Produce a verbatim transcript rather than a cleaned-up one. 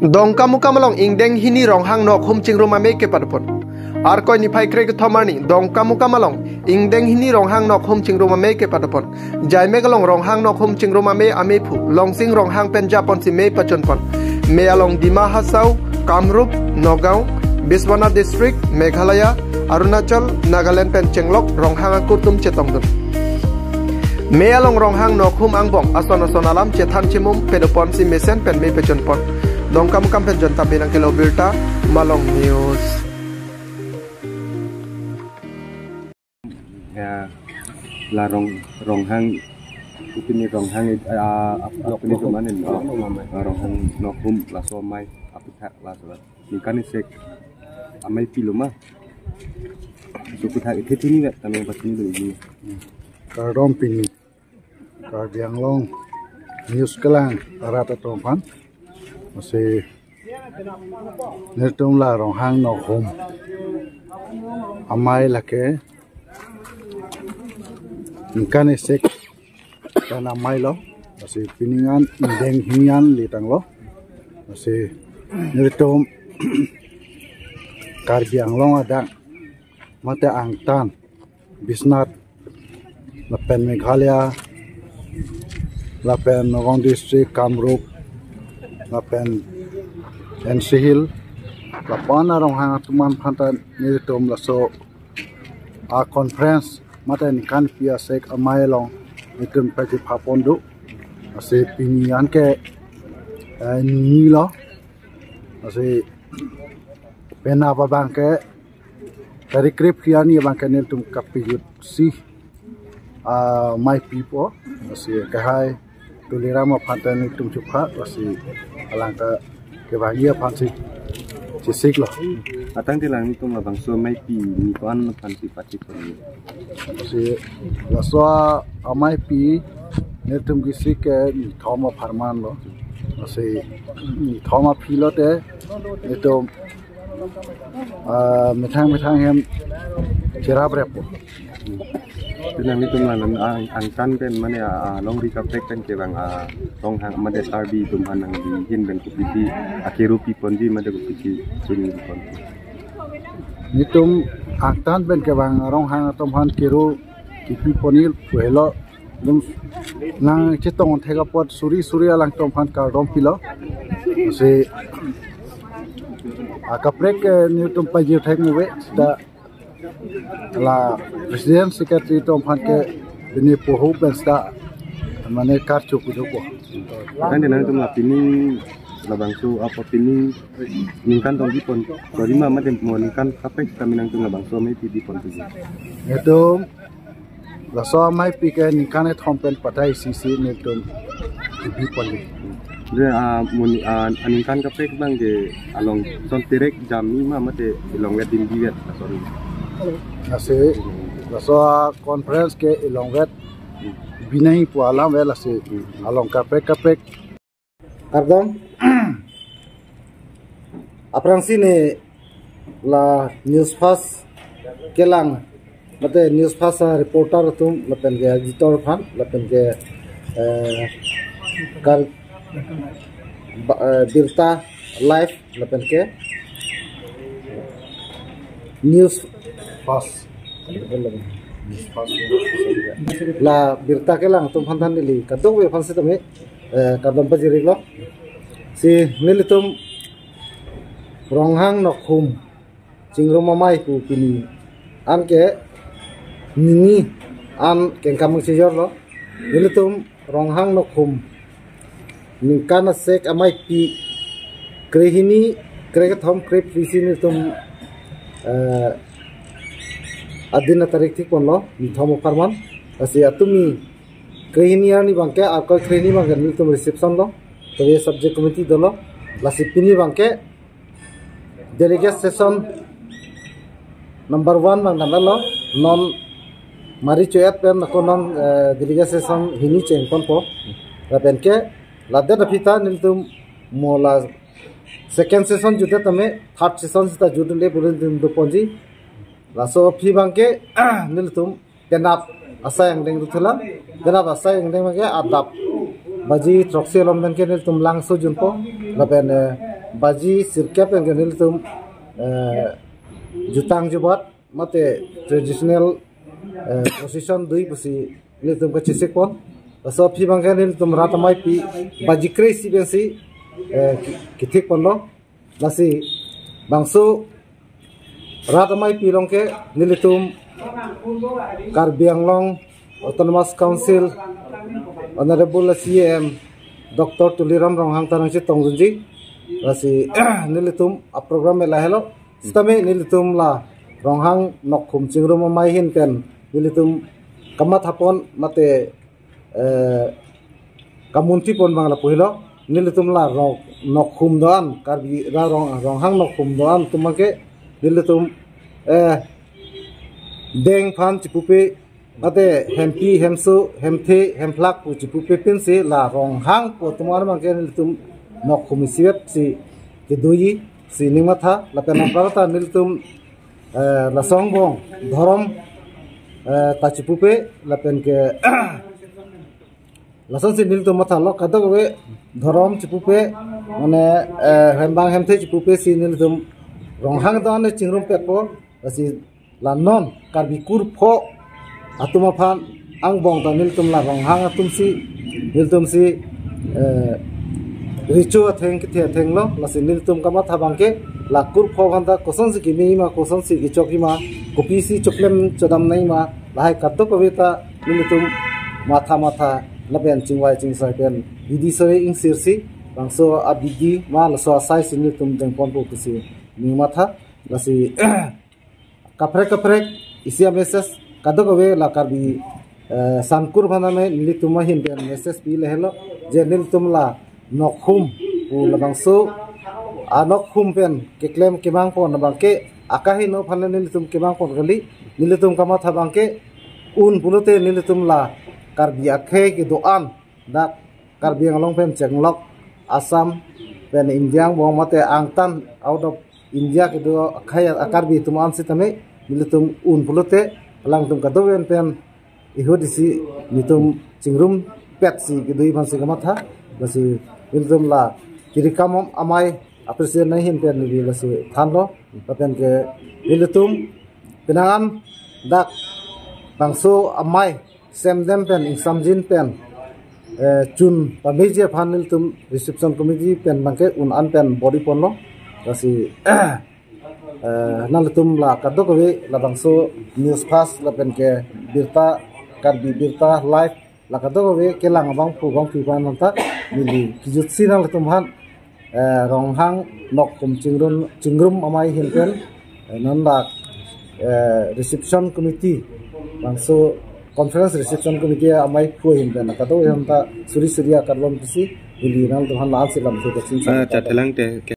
Dongkamukam along ingdeng hini Ronghang nokhum chingrum amei kepadopon. Arkoi niphai krekethom arni Dongkamukam along ingdeng hini Ronghang nokhum chingrum amei kepadopon. Jaimek along Ronghang nokhum chingrum amei amei phu Longsing Ronghang pen japonsi mei pachunpon. Mei along Dima Hasao, Kamrup, Nagaon, Biswanath District, Meghalaya, Arunachal, Nagaland pen chenglok Ronghang akur atum chetongdun. Mei along Ronghang nokhum angbong ason ason alam chethan chimum pedoponsi mesen pen mei pachunpon. Dongkamukam pen Jonta Binang kelo birta, Malong News. Ya, la Rong, Ronghang, ipini Ronghang, ah, ap-, ap-, ini kemarin, oh, ah, Ronghang nokhum laso amei apithak laso. Ningkan isek amei pilo ma. Suku thak ithi thini vet tame pas ini dulu ini. Kardom pini Karbi Anglong news kelang arat atum aphan. Lasi nelitum la Ronghang nokhum amei lake ningkan isek kan amei lo. Lasi pining an ingdeng hini an letanglo. Lasi nelitum Karbi Anglong adak mate angtan Biswanath lapen Meghalaya lapen Nagaon District, Kamrup lapen N C Hills lapen a Ronghang atum aphan ta nelitum laso a conference mate ningkan pi asek amei along nelitum pachipapon do. Lasi pini an ke, eh, nini lo. Lasi penap abang ke tarik krip kiani abang ke nelitum kapijut si, ah, amei pipo. Lasi kehai Tuliram aphan ta nelitum chupha, lasi alang ta kevangji aphansi chesiklo. Atangte lang nelitum labangso amei pi ni ko-an aphansi pachipon. Lasi laso amei pi nelitum kisik ke nithom apharman lo. Lasi nithom aphi lote nelitum, ah, methang methang hem cherap reppo. Tenang nelitum la non ang, angtan pen mane, ah, ah, longri kaprek pen kevang, ah, Ronghang mane Karbi atum aphan nangli ahin pen kopi-pi akiru piponji mane kopi-pi chini pon. Nelitum angtan pen kevang Ronghang atum aphan kiru kipi ponji pu helo. Nelitum nangchetong thek apot suri suri alangtum aphan kardom pilo. Lasi akaprek, eh, nelitum pajir thek muve seta la president secretary atum aphan ke bini poho pen seta mane karcho pidopo. Kan tenang nelitum la pini labangso apa pini ningkan tong dipon. Karima mate mo ningkan kaprek kami nangtum labangso amei pi dipon tu. Nelitum laso amei pi ke ningkan kethom pen patai sisi nelitum dipon. Dia, ah, muni, ah, aningkan kaprek abang ke along son terek jam ni ma mate ilongvet din divet, ah, sorry. Lasi laso conference ke ilongvet binai pu alamvet lasi along kaprek kaprek. Kardom. Aphrangsi ne la news fast kelang mate news fast a reporter atum lapen ke editor aphan lapen ke, eh, kar ba-, eh, birta live lapen ke news fast. La birta kelang atum aphan than neli kadokave aphan sitame, eh, kardom pajir-iklo. Si nelitum Ronghang nokhum chingrum amei pu pini an ke nini an kengkam chejorlo. Nelitum Ronghang nokhum ningkan asek amei pi krehini, krekethom, krephli si nelitum, eh, adin atarik thik ponlo, nithom apharman. Lasi atumi krehini arni abang ke, Arkoi krehini abang ke nelitum reception lo, tobe subject committee dolo. Lasi pini abang ke delegate session number one abang damlo, non mari cho-et pen ako non, eh, delegate session hini chengponpo. Lapen ke ladet aphi ta nelitum mo la second session jutdet tame third session sita jutdunde pu nelitum doponji. Laso aphi abang ke nelitum penap asai angdeng ruthulang. Penap asai angdeng abang ke adap baji throksi along pen ke nelitum langso junpo. Lapen, eh, Baji sirkep pen ke nelitum, eh, jutang jubat mate traditional, eh, procession dui pusi nelitum kachesik pon. Laso aphi abangke nelitum rat ameipi baji kre-isi pensi, eh, ki-, kethik ponlo. Lasi bangso rat ameipi along ke nelitum Karbi Anglong Autonomous Council Honorable C E M Doctor Tuliram Ronghang ta nangchetongdunji. Lasi nelitum aprogram lahelo. Sitame nelitum la Ronghang Nokhum Chingrum Amei ahin pen nelitum kamathapon mate, eh, kamunti pon abang lapu helo. Nelitum la Rong-, Nokhum do-an, Karbi ra Rong-, Ronghang Nokhum do-an atum abangke nelitum, eh, deng aphan chipupe, mate hempi, hemso, hemthe, hemplak pu chipupe pensi la Ronghang pu atum an abangke nelitum Nokhum isivet si kedoji si ning matha. Lapen anparta nelitum, eh, laso angbong dhorom, eh, ta chipupe lapen ke lasonsi nelitum mathalo, kadokave dhorom chipupe, mane, eh, hembang hemthe chipupe si nelitum Ronghang do-an chingrumpetpo. Lasi la non Karbi kurpho atum aphan angbong ta nelitum la Ronghang atumsi, nelitumsi, eh, recho atheng kethe athenglo. Lasi nelitum kamatha abangke la kurpho aphanta kosonsi kimi ma, kosonsi kechok ima, kopisi choklem chodam nangji ma, lahai kadokave ta nelitum matha matha lapen chingvai chingsai pen bidi soi ingsirsi bangso abidi ma laso asai si nelitum dengponpo pusi ning matha. Lasi kaprek kaprek isi a-message kadokave la Karbi, eh, sankur aphan nelitum ahin pen message pi lahelo, je nelitum la Nokhum pu labangso a-Nokhum pen keklem kemang pon abangke akaheno aphan nelitum kemang pon kali. Nelitum kamatha abangke un pulote nelitum la Karbi akhei kedo-an dak Karbi Anglong pen chenglok Assam pen India angbong mate angtan out of India kedo akhei a-Karbi atum an sitame nelitum un pulote alangtum kadokave pen ihut isi nelitum chingrumpetsi kedoji aphansi kamatha. Lasi nelitum la Kiri Kamom Amei a-president ahin pen neli lasi thanlo. Lapen ke nelitum penang an dak bangso amei semdem pen ingsamjin pen, eh, chun pameji aphan nelitum reception committee pen abangke un an pen bor-i ponlo. Lasi, eh, nanglitum la kadokave labangso news flash lapen ke birta, Karbi Birta Live la kadokave kelang abangphu abangphi aphan nonta neli kejutsi nanglitum aphan, eh, Ronghang Nokhum Chingrum, Chingrum Amei ahin pen, eh, non la, eh, reception committee, bangso conference reception committee ameiphu ahin pen kadokave aphanta suri suri akardom pisi neli nanglitum aphan la-ansi lamthe kachingsa. Ah, cha thelang te.